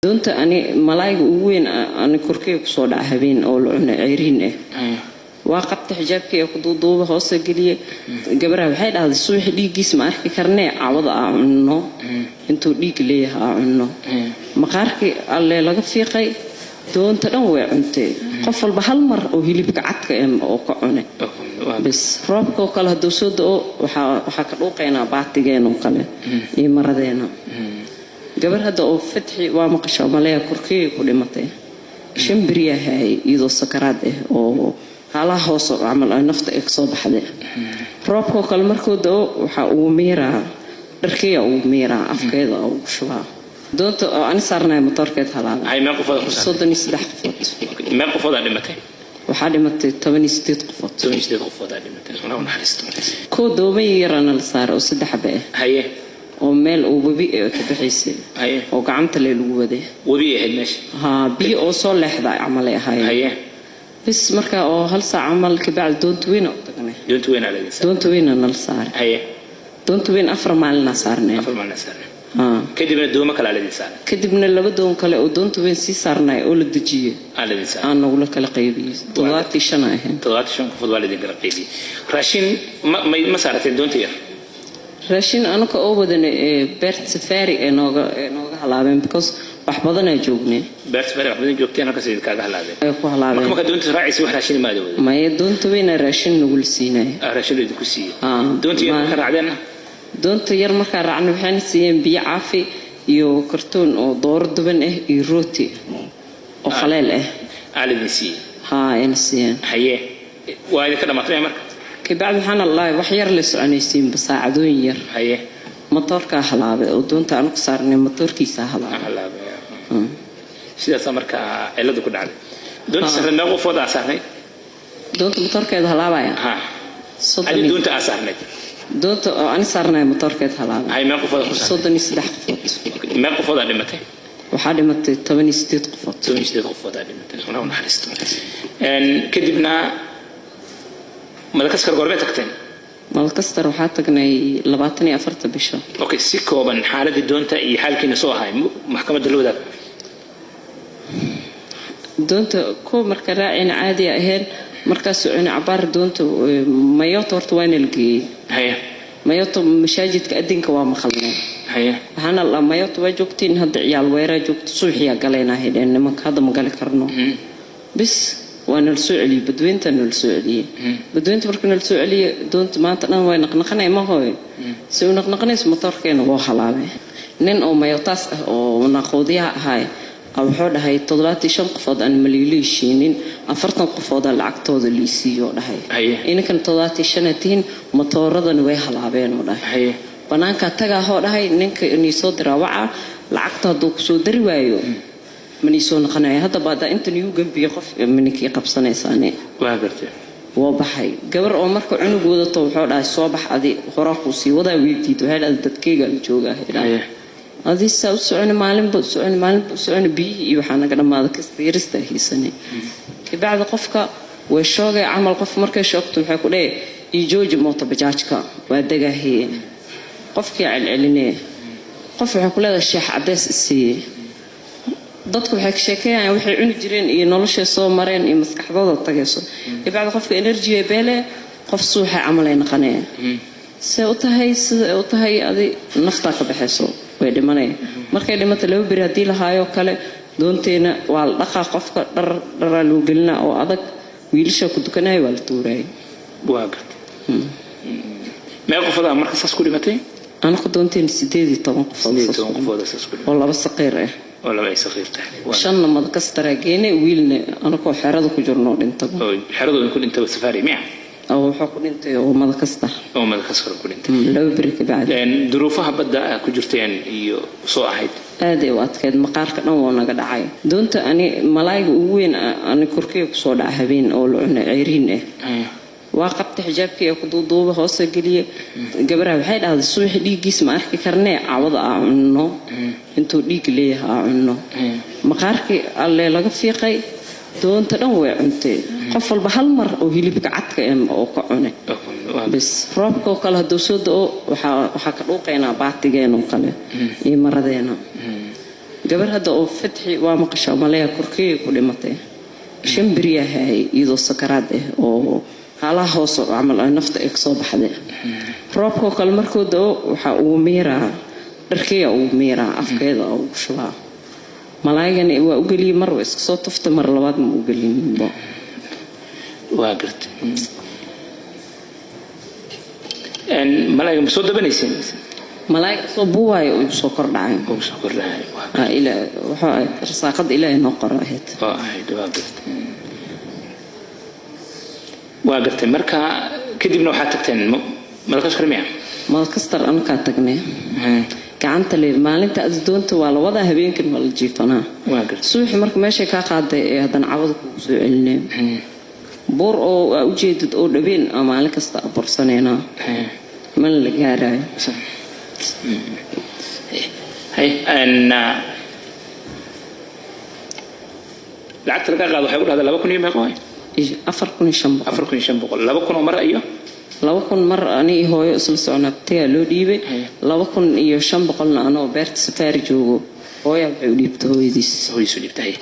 Doonta ani malaayga ugu weyn ani korkey kusoo dhaca habeen oo la cunay ceyriin ah. Waa qabta xijaabkii ee ku duuduuba hoose geliye. Gabaraha waxay dhahday, subaxi dhiiggiis ma arki karnee, cawada aa cunno, intuu dhiig leeyahay aa cunno. Maqaarkii allee laga fiiqay, doonta dhan way cuntay, qof walba hal mar oo hilibka cadka eh oo ka cunay bas. Roobka oo kale hadduu soo da'o, waxaa ka dhuuqaynaa baatigeena oo kale iyo maradeena. Gabar hadda oo Fatxi waa maqasha maleeya, korkeey ku dhimatay. 5 beriyaa haayay iyadoo sakaraad ah oo haalaha hoose camal ay nafta ay kasoo baxday. Roobkoo kale markuu da'o, waxaa ugu miiraa dharkeeya, ugu miiraa afkeeda ugu shubaa. Doonta oo ani saarnaya matoorkeed halaabay. Hay, meel qofood ku saarnay? 33 qofood. Meel qofoodaa dhimatay? Waxaa dhimatay 18 qofood. 18 qofoodaa dhimatay, Allah u naxariisto. Koo dooma yarana la saaray oo saddex xaba ah oo meel oo webi ee ka baxaysay oo gacanta lee lagu waday. Webi ay ahayd meesha? Haa, biyo oo soo leexda camal ay ahaayeen. Bis marka oo hal saac camal kabacdi doonta weyn u tagnay. Doonta weyn aa laydin saaray? Doonta weyna nala saaray. Doonta weyn 4 maalinaa saarnay. 4 maalin saarnay? Haa. Kadibna doomo kale aa laydin saaray? Kadibna laba doon kale oo doonta weyn sii saarnay oo la dejiyey aa laydin saaray. Aan nagula kala qaybiyey, 75 ahayn. 75 qofood waa laydin kala qaybiyey. Raashin ma saarateen doonta yar? Raashin anaka oo wadana ee beert Safari ee nooga halaabeen, because wax badanaa joognay. Beerta Safari wax badan joogteen, halkaas idin kaaga halaabeen? Ay ku halaabeen. Marka doonta raacaysa wax raashin maada waday? Maya, doonta weyna raashin nagula siinaya. Aa raashin idinku siiyey? Haa. Doonta yar marka raacdeenna? Doonta yar markaa raacna, waxayna siiyeen biyo caafi iyo kartoon oo dooro duban ah iyo rooti oo khaleel ah. Aa laydin siiyey? Haa, ayna siiyeen. Haye, waa idinka dhamaatay marka? Kabacdi waxaana lalahay wax yar la soconaysiinba, saacadooyin yar. Matoorkaa halaabay oo doonta aanu ku saarnay matoorkiisaa halaabay. Halaabay. Sidaasaa marka ciladu ku dhacday. Doonta saarnayd meeqa qofood aa saarnayd? Doonta matoorkeeda halaabaya? Ha. Soddon adi doonta aa saarnayd. Doonta oo ani saarnay matoorkeed halaabay. Hay, meeqa qofood ku saarnayd? 33 qofood. Meeqa qofood aa dhimatay? Waxaa dhimatay 18 qofood. 18 qofood aa dhimatay, Allah u naxariisto. Kadibna Madagaskar goormee tagteen? Madagaskar waxaa tagnay 24-ta bisha. Okay, si kooban xaaladii doonta iyo xaalkiina soo ahay maxkamadda la wadaag. Doonta kuwa marka raacayna caadi ahayn, markaa socona cabaar doonta Mayotte horta waana la geeyey. Mayotte mashaajidka adinka waa maqalnay. Waxaana la Mayotte waa joogtiin hadda, ciyaal weeraa joogto, subaxiyaa galaynaa haydheen nimanka, hadda ma gali karno. Bis waa nala soo celiyey, badweynta nala soo celiyey. Badweynta marka nala soo celiyey, doonta maanta dhan way naqnaqanay, ma hooyo si u naqnaqanayso, matoorkeena woo halaabay. Nin oo Mayotaas ah oo naaqoodyaha ahaay wuxuu dhahay, 75 qofood aan maliilo heshiinin, 40 qofoodaa lacagtooda liisiiyo dhahay. Inankan 75 tihiin, matooradana way halaabeen oo dhahay. Banaankaa tagaahoo dhahay, ninka inii soo diraa waca, lacagta hadduu kusoo dari waayo manii soo noqonaya. Haddaba haddaa intan igu gambiyo qof maninkii qabsanaysaane. Waa gartay. Woo baxay. Gabar oo marka cunug wadato wuxuu dhahay, soo bax adi, horaa kuu sii wadaa. Weydiid, waxay dhahday, dadkeyga la joogaa. Adii saa u soconi, maalinba u soconi, maalinba u soconi, biyihii iyo waxaa naga dhammaada kasta yarista hiisanay. Kabacdi qofka way shoogay camal. Qof markay shoogto, waxay ku dheh, ii jooji mooto bajaajka, waa degaahiye. Qofkii celcelinee, qof waxay ku leedahay, sheex cadeys isiiye. Dadku waxay ka sheekeeyayaan waxay cuni jireen iyo noloshay soo mareen iyo maskaxdooda tagayso. Kabacdi qofka energy beele, qof suuxay camal ay naqanayaan. See u tahay, sida ay u tahay, adi naftaa ka baxayso, way dhimanaya. Markay dhimata 2 beri haddii lahaayoo kale, doonteena waa la dhaqaa, qofka dhar dharaa loo gelinaa oo adag, wiilasha ku dukanaya, waa la tuuraya. Waa gartay. Meel qofoodaa marka saas ku dhimatay? Anaku doonteena 18 qofood. 18 qofoodaa saas ku dhimatay. Oo laba saqiir ah. Oo laba ay saqiir tahay. Shanna Madagaskaraa geenay, wiilna anakoo xerada ku jirnoo dhintaba. Oo xeradooda ku dhintay Safari miya? Oo wuxuu ku dhintay oo Madagaskar. Oo Madagaskar ku dhintay. 2 beri ka bacdi. Duruufaha badda aa ku jirteen iyo soo ahayd? Aad ay u adkeyd, maqaarka dhan waa naga dhacay. Doonta ani malaayga ugu weyn ani korkey kusoo dhaca habeen oo la cunay ceyriin ah. Waa qabta xijaabkii ee ku duuduuba hoose geliye. Gabaraha waxay dhahday, subaxi dhiiggiis ma arki karnee, cawada aa cunno, intuu dhiig leeyahay aa cunno. Maqaarkii allee laga fiiqay, doonta dhan way cuntay, qof walba hal mar oo hilibka cadka eh oo ka cunay. Bis roobka oo kale hadduu soo da'o, waxaa ka dhuuqaynaa baatigeena oo kale iyo maradeena. Gabar hadda oo Fatxi waa maqasha maleya, korkeeyay ku dhimatay. 5 beriyaa haayay iyadoo sakaraad ah oo haalaha hoos oo camal ah nafta ay kasoo baxday. Roobkoo kale markuu da'o waxaa ugu miiraa dharkeeya, ugu miiraa afkeeda ugu shubaa. Malaaygan waa u geliyey mar, waa iska soo tufta, mar labaad ma u gelininbo. Waa gartay. Malayga ma soo dabanayseen? Malaayga soo buuwaayo uu soo kordhacay. Ugu soo kordhacay, waa. Wuxuu ahayd rasaaqada Ilaahay noo qoro ahayd. Waa ahayd, waa gartay, waa gartay. Marka kadibna waxaad tagteen Madagaskar miya? Madagaskar anakaa tagnay. Gacanta le maalinta doonta waa la wadaa, habeenkan waa la jiifanaa. Waa gartay. Subaxi marka meeshay kaa qaaday ee haddana cawada kugu soo celinay. Buur oo aa ujeedid oo dhaween aa maalin kasta abuursaneynaa, mana la gaaraayo. Hay, lacagta laga qaado waxay ku dhahdaa 2000 iyo meeqa waay? 4500. 4500, 2000 oo mar iyo 2000 mar ani iyo hooyo isla socnaa tagaa loo dhiibay. 2500-na anoo beerta safaari joogo hooyaa waxay u dhiibta hooyadiis. Hooyadiis u dhiibtay.